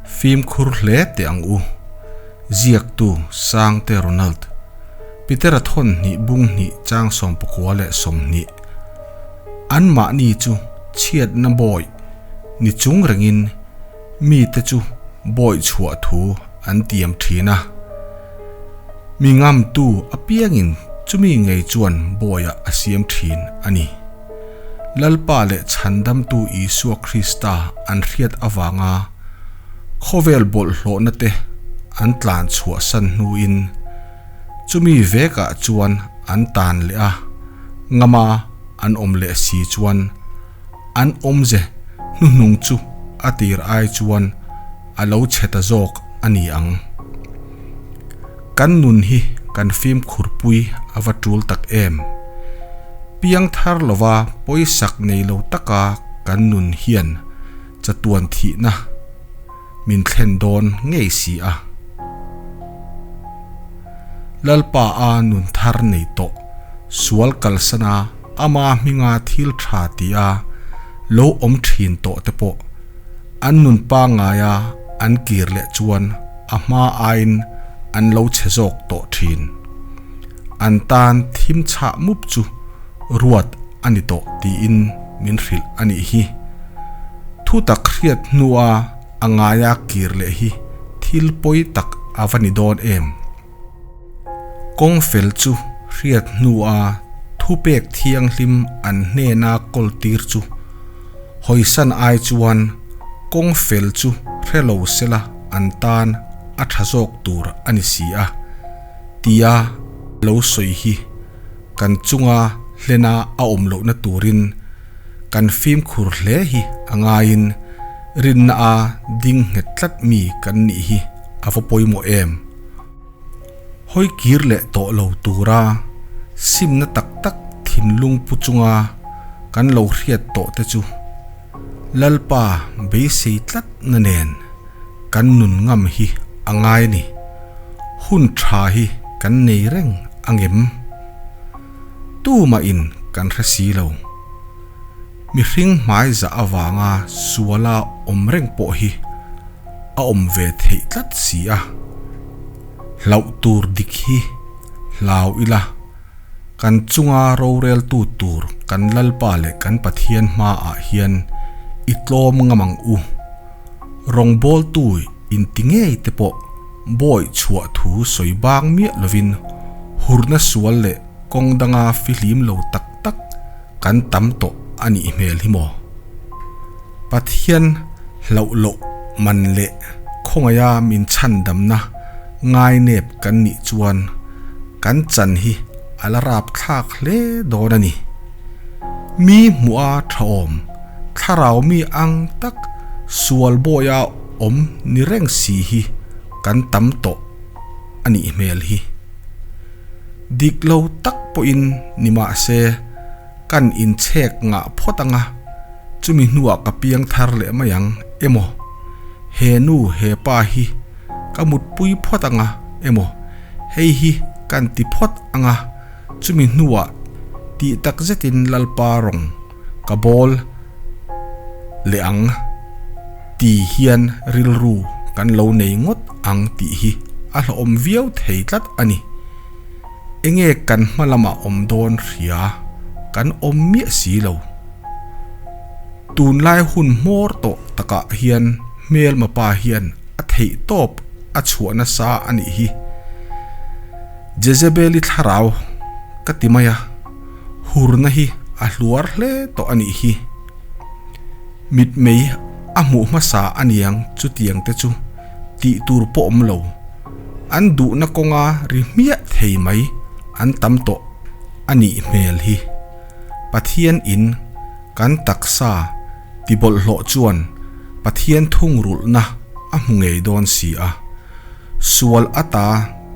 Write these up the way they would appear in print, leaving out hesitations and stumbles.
Fimkhur hle teh ang u. Ziaktu, Sangte Ronald. Petera thawn hnih bung hnih chang sawmpakua leh 20. Anmahni chu chhiatna bawi ni chung rengin mite chu bawi chhuah thu an tiam thin a. Mi ngamtu apiangin chumi ngei chuan bawiah a siam thin a ni. Lalpa leh Chhandamtu Isua Krista an hriat avanga khawvel bawlhhlawhna te an tlan chhuahsan hnuin chumi vekah chuan an tan leh a, ngama an awm leh si chuan an awmze hnuhnung chu a tir ai chuan a lo chhe ta zawk a ni ang. Kan nun hi kan fimkhur pui a va tul tak em? Piang thar lova pawisak nei lo taka kan nun hian chatuan thihna min thlen dawn ngei si a. Lalpa a nun thar nei tawh sual kalsana ama hminga thil tha tia lo awm thin tawh te pawh an nun pangngaia an kir leh chuan a hma aiin an lo chhe zawk tawh thin. An tan thim chhah mup chu ruat a ni tawh tiin min hrilh a nih hi. Thu tak hriat hnua a ngaia kir leh hi thil pawi tak a va ni dawn em? Kawng fel chu hriat hnua thupek thianghlim an hnena kawl tir chu hawisan ai chuan kawng fel chu hre lo sela an tan a tha zawk tur a ni si a, tia lo sawi hi kan chunga hlena a awm lohna turin kan fimkhur hle hi a ngaiin rinna a ding nghet tlat mi kan nih hi a va pawimawh em? Hawi kir leh tawh lo tura simna tak tak thinlung pu chunga kan lo hriat tawh te chu Lalpa beisei tlat na nen kan nun ngam hi a ngai a ni. Hun tha hi kan nei reng angem? Tumahin kan hre si lo. Mihring hmai zah avanga suala awm reng pawh hi a awm ve theih tlat si a. Hlauh tur dik hi hlau ila, kan chunga roreltu tur kan Lalpa leh kan Pathian hmaah hian i tlawm ngam ang u. Rawngbawltu inti ngei te pawh bawi chhuah thu sawi bang miah lovin hurna sual leh kawng danga fihlim lo tak tak kan tam tawh a nih hmel hi maw? Pathian hlauh loh man leh khawngaia min chhandamna ngainep kan nih chuan kan chan hi a la rap thlak hle dawn a ni. Mi hmuha tha awm, thlarau mi ang tak sual bawia awm ni reng si hi kan tam tawh a nih hmel hi. Dik lo tak pawhin ni mah se kan inchhek ngah phawt anga chumi hnuah ka piang thar leh mai ang emaw he nu he pa hi ka mutpui phawt anga emaw hei hi kan ti phawt anga chumi hnuah tih tak zetin Lalpa rawng ka bawl leh ang ti hian rilru kan lo nei ngawt ang tih hi a hlawhawm viau thei tlat a ni. Enge kan hma lamah awm dawn hria kan awm miah si lo. Tunlai hun hmawr tawh takah hian hmelma pa hian a theih tawp a chhuah nasa a nih hi. Jezebeli thlarau ka ti mai a. Hurna hi a hluar hle tawh a nih hi. Mitmei a hmuh hmasa a niang chutiang te chu tih tur pawh awm lo. An duhna kawnga ri hmiah thei mai an tam tawh a nih hmel hi. Pathian in kan taksa ti bawlhhlawh chuan Pathian thungrulhna a hmu ngei dawn si a. Sual ata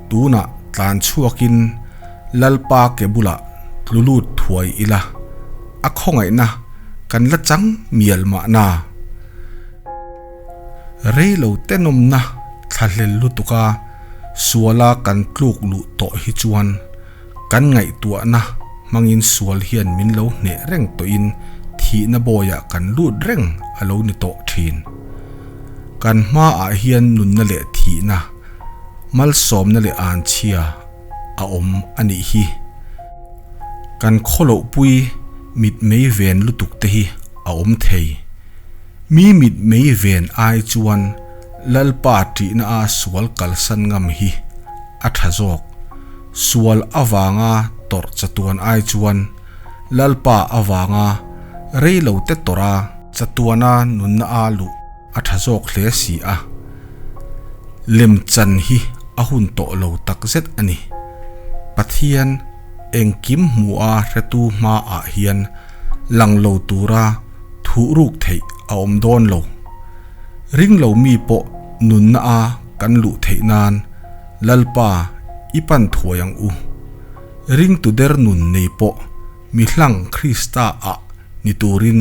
tunah tlan chhuakin Lalpa ke bulah tlu lut thuai ila, a khawngaihna kan la chang mial mahna. Reilo tenawmna thlahlel lutuka suala kan tluk luh tawh hi chuan kan ngaihtuahna hmangin sual hian min lo hneh reng tawhin thihna bawiah kan lut reng a lo ni tawh thin. Kan hmaah hian nunna leh thihna, malsawmna leh anchhia a awm a nih hi. Kan khawlohpui mitmei ven lutuk te hi a awm thei. Mi mitmei ven ai chuan Lalpa ṭihna a sual kalsan ngam hi a ṭha zawk. Sual avanga tawrh chatuan ai chuan Lalpa avanga reilo te tawrh a, chatuana nunna a luh a tha zawk hle si a, lem chan hi a hun tawh lo tak zet a ni. Pathian engkim hmu a hretu hmaah hian lang lo tura thuh ruk theih a awm dawn lo. Ring lo mi pawh nunna a kan luh theih nan Lalpa i pan thuai ang u. Ringtu der nun nei pawh mi hlang Krista ah ni turin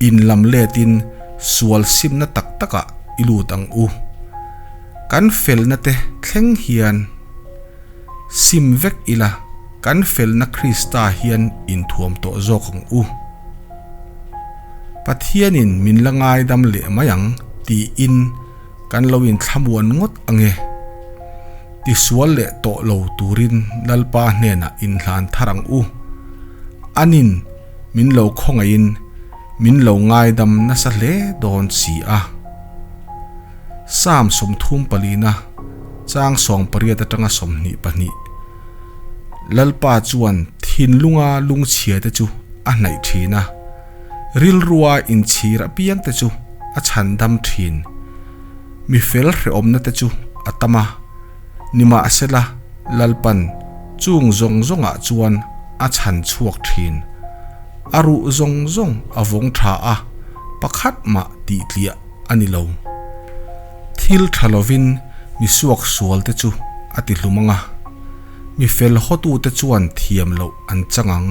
inlam letin sual simna tak takah i lut ang u. Kan felna te thleng hian sim vek ila, kan felna Krista hian inthuam tawh zawk ang u. Pathianin min la ngaidam leh mai ang tiin kan lo inthlamuan ngawt ange. Tisual leh tawh lo turin Lalpa hnenah inhlan thar ang u. Anin min lo khawngaihin min lo ngaidam nasa hle dawn si a. Psalm 34 chang 18 atanga 22 Lalpa chuan thinlunga lungchhia te chu a hnaih thin a, rilrua inchhir apiang te chu a chhandam thin. Mi fel hrehawmna te chu a tam a, nimahsela Lalpan chung zawng zawngah chuan a chhan chhuak thin. A ruh zawng zawng a vawng tha a, pakhat mah tih tliah a ni lo. Thil tha lovin mi suak sual te chu a ti hlum ang a, mi fel hawtute chuan thiam loh an chang ang.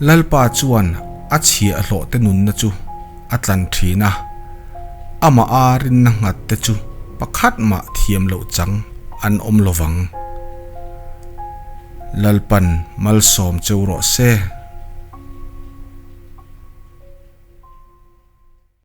Lalpa chuan a chhiahhlawh te nunna chu a tlan thin a, amah a rinna nghat te chu pakhat mah thiam loh chang an awm lovang. Lalpan malsawm cheu rawh se.